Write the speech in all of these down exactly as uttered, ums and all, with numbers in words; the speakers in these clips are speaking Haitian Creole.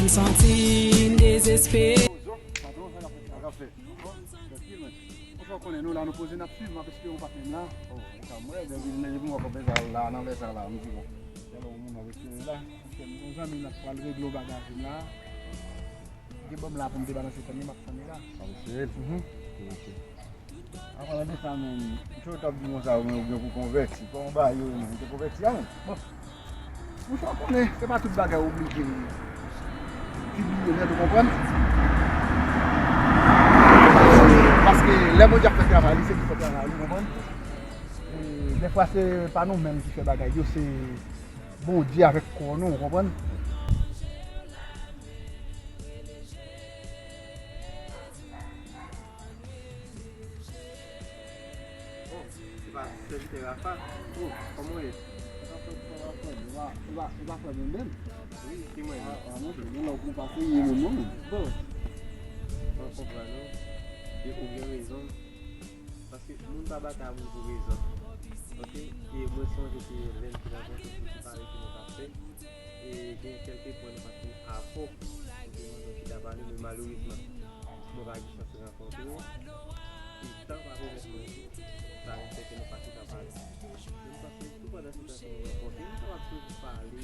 M santi m dezespere. Patwon, sa k ap fèt la? Sa k ap fèt? Tranquille, man. Ou fè konnen nou la, nou poze, n ap swiv, m ap espere yon patnè m la. Oh, ou ka mwen, depi, depi m wè konpè sa la, nan lè sa la, m di bon. Genlè yon moun m ap espere la. Paske m gon zanmi m la k pral regle yon bagay avè m la. Gen bon m la pou m debalanse tann li, m ap tann li la. Sa m espere l. Mhm. Ok. An palan de sa menm, m t ap di konsa, ou gen pou konvèti. Kòman bagay yo ye menm? Ou te konvèti a menm? Bon. Monchè, w konnen, se pa tout bagay w oblije pibliye nèt, ou konprann? Paske lè Bondye ap fè travay li, se li fè travay li, ou konprann? E dèfwa, se pa nou menm ki fè bagay yo, se Bondye avèk kò nou, ou konprann? Oh, se pa sèvitè Rafa? Oh, kòman w ye? Ou pa, ou pa, ou pa frè Benden? Wi, ki mwen menm? Ah, ah, monchè, gen lè w gon pa serye menm, non, menm. Bon, mwen konprann ou. E ou gen rezon. Paske moun pa batay a moun pou rezon. Ok? E mwen sonje se lè n te nan konfrans ki pale ki nou t ap fè. E gen kèlke pwen nou pa t fin akò. Ou te mande w chita pale, men malerezman, mwen pa gen chans rankontre w. E tan pa pèmèt mwen tou. Sa vin fè ke nou pa chita pale. Men m panse tou pandan se tan ke nou rankontre, nou kapab toujou pale.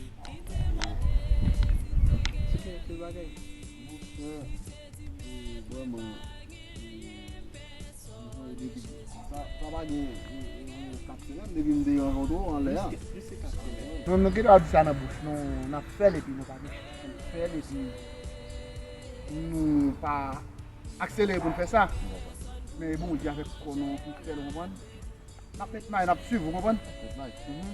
Se kèk bagay. Monchè, e vrèman, e Sa, sa pa gen, e, e, e, kat semèn depi m te rankontre w anlè a. Plis ke, plis ke kat semèn. Nou, nou gentan di sa nan bouch nou, n ap fè l epi nou pa gen chans pou n fè l epi nou pa akselere pou n fè sa. Men Bondye avèk kò nou ki fè l, ou konprann? N ap met may, n ap swiv, ou konprann? Met may. Mhm.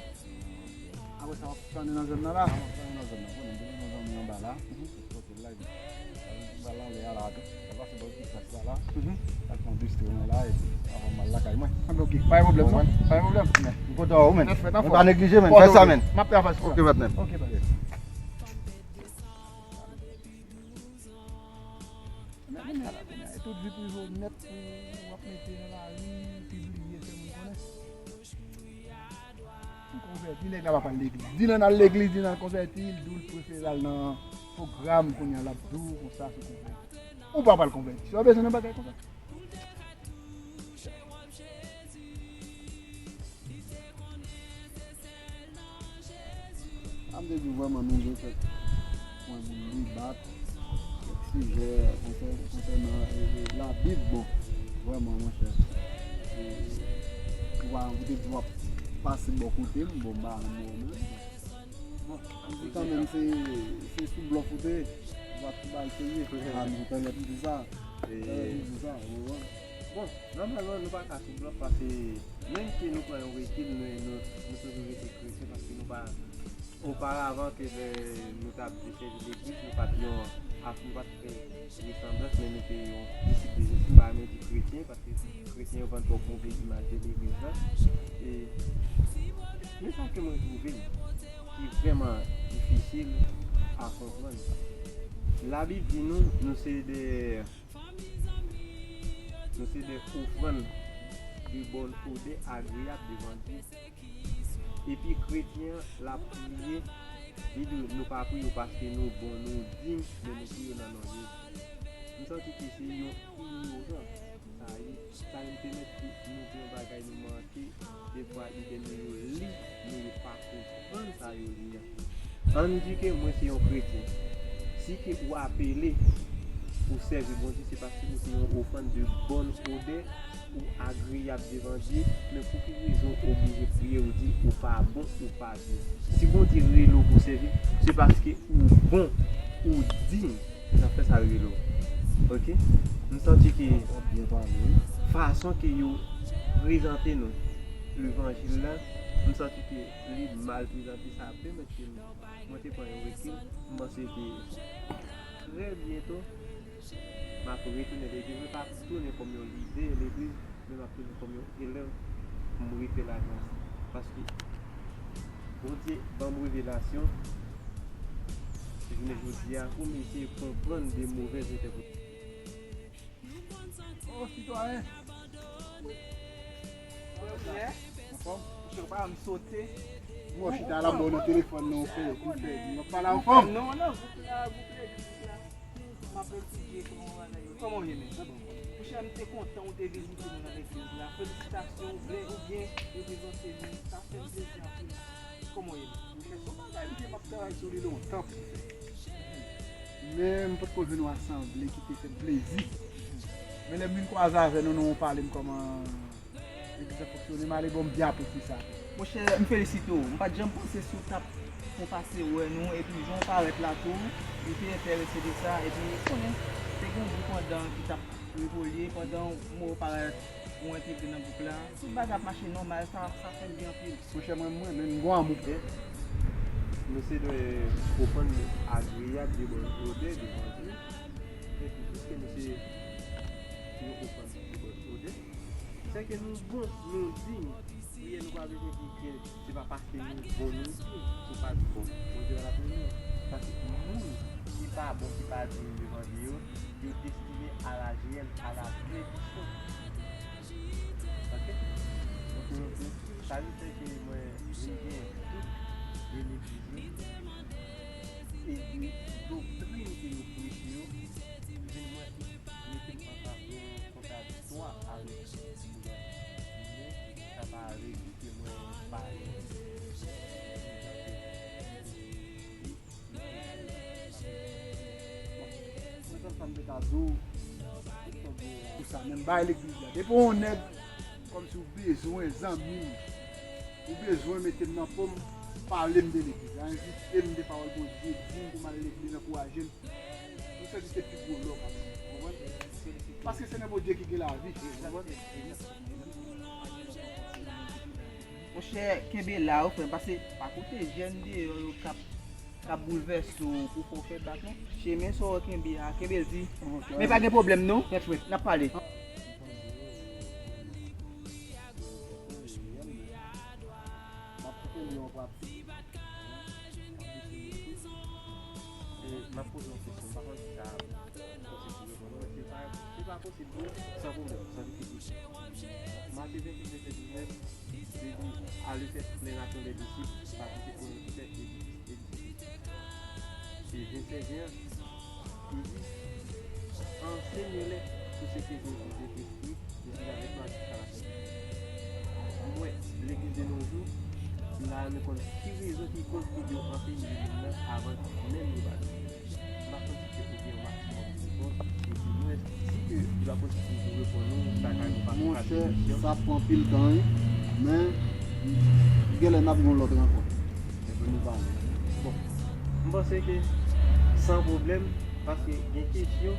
Apre sa, w ap tann nan zòn nan la. W ap tann nan zòn nan. Konnen m te gen yon zanmi anba la. Mhm. Kote l la, epi, m pral anlè a la tou. M pral pase bò ti klas la la. Mhm. M pral fè yon distri mwen la, epi avan m al lakay mwen. Ah, ok, pa gen pwoblèm, non. Konprann? Pa gen pwoblèm. M kontan wè w, menn. Mèt fèt, anfòm. Pa neglije, menn. Fè sa, menn. M ap travay sou sa. Ok, patnè. Ok, patnè. Men kounye a la, kounye a, e tout vi prive w nèt pou w ap mete nan lari, pibliye, fè moun konnen. Ou konvèti, nèg la pa pral legliz. Di l ann al legliz, di l ann konvèti, l di w l prefere al nan pwogram, kounye a l ap di w konsa se konvèti. Ou pa pral konvèti. Sa w bezwen nan bagay konsa? A m te di w vrèman nou vle fè pwen moun debat kèk sijè konsè-, konsènan, e, e, Labib, bon, vrèman, monchè. E, ou pa, ou te di w ap pase bò kote m, bon, m pa renmen w menm. Bon, m di kanmenm se, se sou blòf ou te ye, ou pa t sou bagay serye. A, m pèmèt m di sa. E, pèmèt m di sa, ou konprann? Bon, nòmalman, nou pa ka sou blòf paske menm ke nou pran yon rekil, nou, nou, nou toujou rete kretyen paske nou pa, oparavan ke lè nou t ap desèvi legliz, nou pa t yon, nou pa t fè resanblans, men nou te yon disip de Jezi, m pa renmen di kretyen, paske kretyen yo vann twòp move imaj de legliz la. E, men sa ke mwen twouve ki vrèman difisil a konprann. Labib di nou, nou se de, nou se de ofrann de bòn odè agreyab devan Dye. Epi kretyen an, l ap priye, li di nou pa priye w paske nou bon, nou diy, men nou priye w nan non Jezi. M santi ke se yon inyorans sa ye. Sa menm te mèt ke nou gen yon bagay nou manke, defwa ide nou yo li, men yo pa konprann sa yo li an. Ann di ke mwen se yon kretyen. Si ke ou apele pou sèvi Bondye, se paske ou se yon ofrann de bòn odè, ou agreyab devan Dye, men pou ki rezon ou oblije priye, ou di ou pa bon, ou pa diy? Si Bondye rele w pou sèvi, se paske ou bon, ou diy. Se sa k fè sa l rele w. Ok? M santi ke fason ke yo prezante nou levanjil la, m santi ke li mal prezante, sa pèmèt ke m, mwen te pran yon rekil, m panse ke trè byento, m ap retounen legliz, mwen pa tounen kòm yon lidè legliz, men m ap tounen kòm yon elèv pou m rete la nan, paske Bondye ban m revelasyon jounen jodi a pou m eseye konprann de movèz entèpretasyon. Oh, sitwayen. Anfòm? Monchè, ou pa janm sote. Mwen chita la, bon, nan telefòn nan, ou fè, ou fè, nou pale anfòm. Non, non, gwoup la, gwoup legliz. M ap retounen kòman bagay yo. Kòman w ye, men? Sa bon. Monchè, m te kontan ou te vizite nou nan legliz la. Felisitasyon, ou byen, ou byen reprezante nou. Sa fè m plezi anpil. Kòman w ye, men? Monchè, se yon bagay m te, m ap travay sou li lontan pou m fè. Men m potko jwenn yon asanble ki te fè m plezi. Men lè m vin kwaze avè nou, nou pale m kòman legliz la fonksyone, m ale, bon, m byen apresye sa. Monchè, m felisite w. M pa t janm panse si w t ap fè w pase wè nou, epi jan w parèt la tou, nou te enterese de sa, epi konnen, te gen yon gwoup andan ki t ap evolye, pandan m wè w parèt, ou entegre nan gwoup la. Tout bagay ap mache nòmal, sa, sa fè m byen anpil. Monchè, mwen, mwen menm, m gon amou. Nou se de ofrann agreyab de bòn odè devan Dye. Epi, piske nou se yon ofrann de bòn odè, sèke nou bon, nou diy. Priyè nou pa bezwen di ke se pa paske nou bon nou diy, si w pa t bon, Bondye pa t ap renmen w. Paske moun ki pa bon, ki pa diy devan Dye yo, yo destine à la jèn, à la pèdisyon. Ok? Donk, nou, nou, sa vin fè ke mwen vin gen dout de legliz yo. Epi, doktrin ke yo preche yo, vin mwen mete m anba yon kontradiktwa avèk Bondye. Men, sa pa vle di ke mwen pa Mwen konn sa m te ka di w. Pou sa menm, bay legliz la. Depi w yon nèg, kòmsi w bezwen zanmi m, ou bezwen mete m nan po m, pale m de legliz la. Envite m de pawòl Bondye, di m pou m al legliz, ankouraje m. Ou santi se pi gwo lò k ap fèt, ou konprann? Paske se nan Bondye ki gen lavi, ou konprann? Monchè, kenbe la, wi, frè m, paske pa koute jèn deyò yo k ap, k ap boulvèse w pou fè w fè bak, non. Chemen sa w kenbe a, kenbe l di. Men pa gen pwoblèm, non. N ap pale. M ap kite li yon pati. E, m ap poze yon kesyon, m pa konn si sa posib pou reponn ou, men si pa, si pa posib, wi, san pwoblèm, san difikilte. Matye vennsenk, vèsè diznèf, li di, Allez faire plein à tous les disciples, baptisez au nom du Père et du Fils et du Saint-Esprit. E vennsenk, vennsenk an, li di, Enseignez-les tout ce que je vous ai prescrit, je suis avec toi jusqu'à la fin du monde. Mwen, legliz de nos jours, m ta renmen konn ki rezon ki koz pou yo ansenye moun nan avan menm yo batize. M ap konn si ke ou gen yon maksimòm de repons, e di mwen, si ke li pa posib pou reponn ou, sa ka yon pa Monchè, sa pran anpil tan, wi. Men, genlè n ap gen yon lòt rankont. Epi nou pale. Bon, m panse ke san pwoblèm, paske gen kesyon,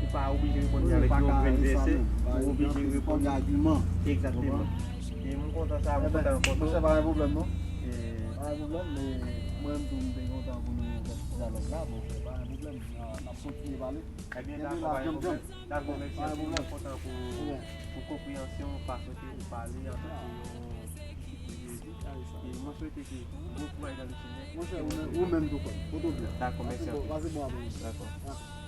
ou pa oblije reponn li avèk yon grenn vèsè, ou oblije reponn li. Egzakteman. E m kontan sa, m kontan rankontre w. Monchè, pa gen pwoblèm, non. E pa gen pwoblèm, men mwen menm tou, m te kontan pou nou fè ti dyalòg la, bon, pa gen pwoblèm, n a, n ap kontinye pale. Ebyen, dakò, pa gen pwoblèm. Dakò, mèsi anpil, mwen kontan pou, pou konpreyansyon, fason ke ou pale, antanke yon disip de Jezi. E mwen swete ke bon kouraj nan misyonè. Monchè, ou menm, ou menm tou, frè m. Pote w byen. Dakò, mèsi anpil. Pase bon, pase bon apre midi. Dakò.